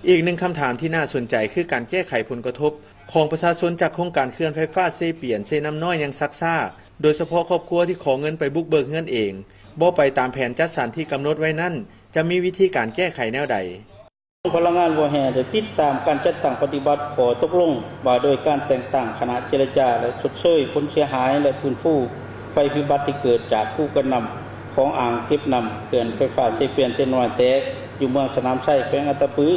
ອີກໜຶ່ງຄຳຖາມທີ່ໜ້າສົນໃຈ ຄືການແກ້ໄຂຜົນກະທົບ ຂອງປະຊາຊົນຈາກໂຄງການເຂື່ອນໄຟຟ້າເຊປຽນ-ເຊນ້ຳນ້ອຍ ຍັງຊັກຊ້າ, ໂດຍສະເພາະຄອບຄົວທີ່ຂໍເງິນໄປບຸກເບີກເຮືອນເອງ ບໍ່ໄປຕາມແຜນຈັດສັນທີ່ກຳນົດໄວ້ນັ້ນ ຈະມີວິທີການແກ້ໄຂແນວໃດ? ພະລັງງານບໍ່ແຮ່ໄດ້ຕິດຕາມການຈັດຕັ້ງປະຕິບັດຂໍ້ຕົກລົງວ່າດ້ວຍການແຕ່ງຕັ້ງຄະນະເຈລະຈາ ແລະ ຊົດເຊີຍຜົນເສຍຫາຍ ແລະ ຟື້ນຟູໄພພິບັດທີ່ເກີດຈາກພູການນ້ຳຂອງອ່າງເກັບນ້ຳເຂື່ອນໄຟຟ້າເຊປຽນ-ເຊນ້ອຍແຕກ ຢູ່ເມືອງສະໜາມໄຊ ແຂວງອັດຕະປື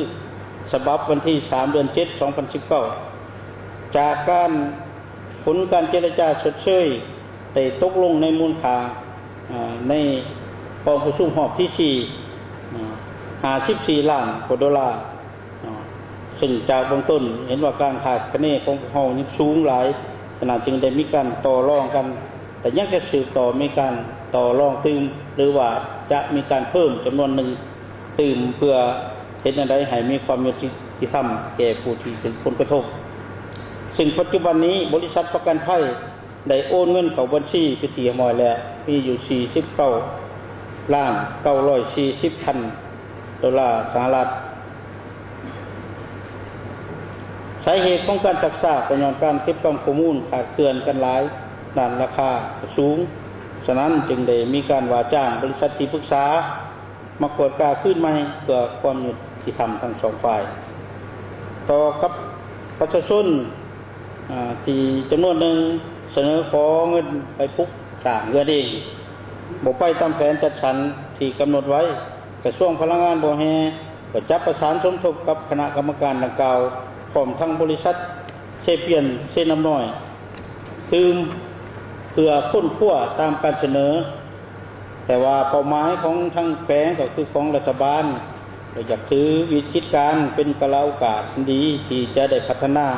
ສະບັບວັນທີສາມ ເດືອນເຈັດ ສອງພັນສິບເກົ້າ ຈາກການ ຜົນການເຈລະຈາຊົດເຊີຍໄດ້ຕົກລົງໃນມູນຄ່າ ອາ ໃນກອງປະຊຸມຮອບທີສີ່ ອາ ຫ້າສິບສີ່ລ້ານກວ່າໂດລາ ອາ ເຊິ່ງຈາກເບື້ອງຕົ້ນເຫັນວ່າການຄາດຄະເນຂອງພວກເຮົາຍັງສູງຫຼາຍ, ສະນັ້ນຈຶ່ງໄດ້ມີການຕໍ່ລອງກັນ ແລະ ຍັງຈະສືບຕໍ່ມີການຕໍ່ລອງຕື່ມ ຫຼືວ່າຈະມີການເພີ່ມຈຳນວນໜຶ່ງຕື່ມ ເພື່ອເຮັດແນວໃດໃຫ້ມີຄວາມຍຸຕິທຳແກ່ຜູ້ທີ່ຖືກຜົນກະທົບ. ເຊິ່ງປັດຈຸບັນນີ້ບໍລິສັດປະກັນໄພ ໄດ້ໂອນເງິນເຂົ້າບັນຊີເປັນທີ່ຮຽບຮ້ອຍແລ້ວ ມີຢູ່ສີ່ສິບເກົ້າລ້ານເກົ້າຮ້ອຍສີ່ສິບພັນໂດລາສະຫະລັດ. ສາເຫດຂອງການຊັກຊ້າກໍຍ້ອນການເກັບກຳຂໍ້ມູນຂາດເຄື່ອນກັນຫຼາຍ, ດ້ານລາຄາກໍສູງ, ສະນັ້ນຈຶ່ງໄດ້ມີການວ່າຈ້າງບໍລິສັດທີ່ປຶກສາ ມາກວດກາຄືນໃໝ່ເພື່ອຄວາມຍຸຕິທຳທັງສອງຝ່າຍ. ຕໍ່ກັບປະຊາຊົນ ອາ ທີ່ຈຳນວນໜຶ່ງສະເໜີຂໍເງິນໄປປຸກສ້າງເຮືອນເອງ ບໍ່ໄປຕາມແຜນຈັດສັນທີ່ກຳນົດໄວ້, ກະຊວງພະລັງງານບໍ່ແຮ່ກໍຈະປະສານສົມທົບກັບຄະນະກຳມະການດັ່ງກ່າວ ພ້ອມທັງບໍລິສັດເຊປຽນ-ເຊນ້ຳນ້ອຍ ຕື່ມ ເພື່ອຄົ້ນຄວ້າຕາມການສະເໜີ. ແຕ່ວ່າເປົ້າໝາຍຂອງທາງແຂວງກໍຄືຂອງລັດຖະບານ ກໍຢາກຖືວິກິດການເປັນກາລະໂອກາດອັນດີທີ່ຈະໄດ້ພັດທະນາ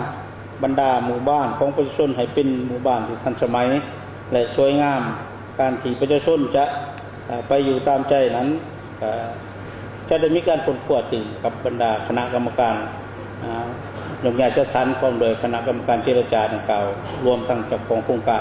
ບັນດາໝູ່ບ້ານຂອງປະຊາຊົນໃຫ້ເປັນໝູ່ບ້ານທີ່ທັນສະໄໝ ແລະ ສວຍງາມ. ການທີ່ປະຊາຊົນຈະ ເອີ ໄປຢູ່ຕາມໃຈນັ້ນ ກໍຈະໄດ້ມີການຄົ້ນຄວ້າຕື່ມກັບບັນດາຄະນະກຳມະການ ອາ ໂຍກຍ້າຍຈັດສັນ ພ້ອມດ້ວຍຄະນະກຳມະການເຈລະຈາດັ່ງກ່າວ ລວມທັງເຈົ້າຂອງໂຄງການ.